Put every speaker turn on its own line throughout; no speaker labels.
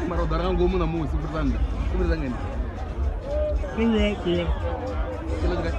Mara u ḓala nga ngomu ṋamusi u fhirisa nnḓa. U fhirisa ngeno.
Kilo.
Kilo tshi gai?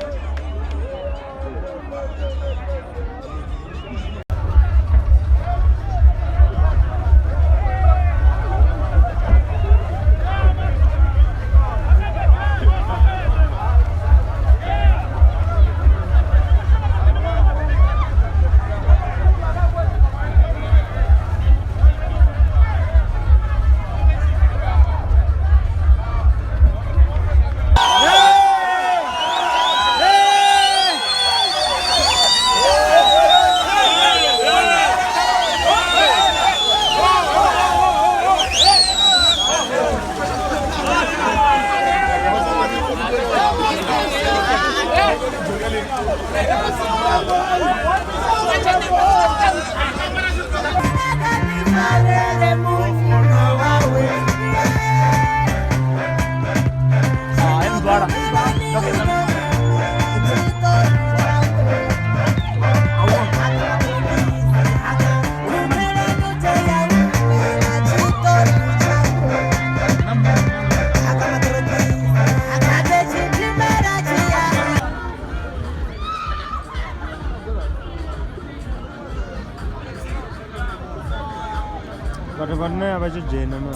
Vhathu vhane a vha tshi dzhena na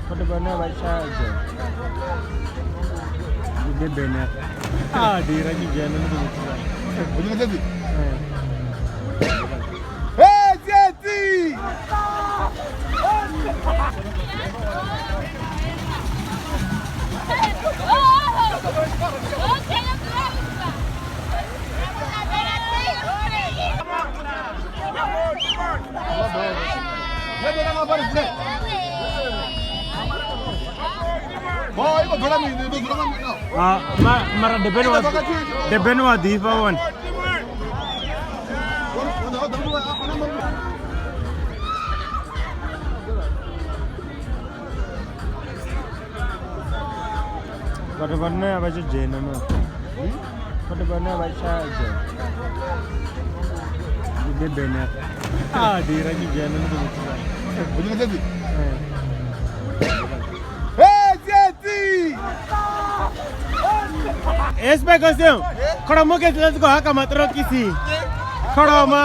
vhathu vhane a vha tsha dzhena ndi Durban hafha a dira tshi dzhena ndi khou tshila.
U dzhena fhedzi? Hey, Tsietsi!
Mara Durban wa Durban wa ḓifha wone. Vhathu vhane a vha tshi dzhena na vhathu vhane a vha tsha dzhena ndi Durban hafha a dira tshi dzhena ndi khou tshila.
U dzhena fhedzi? Hey, Tsietsi!
Espekosem kholomo ke dzula dzi khou haka maṱorokisi kholomo.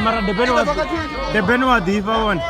Mara Durban wa Durban wa ḓifha wone.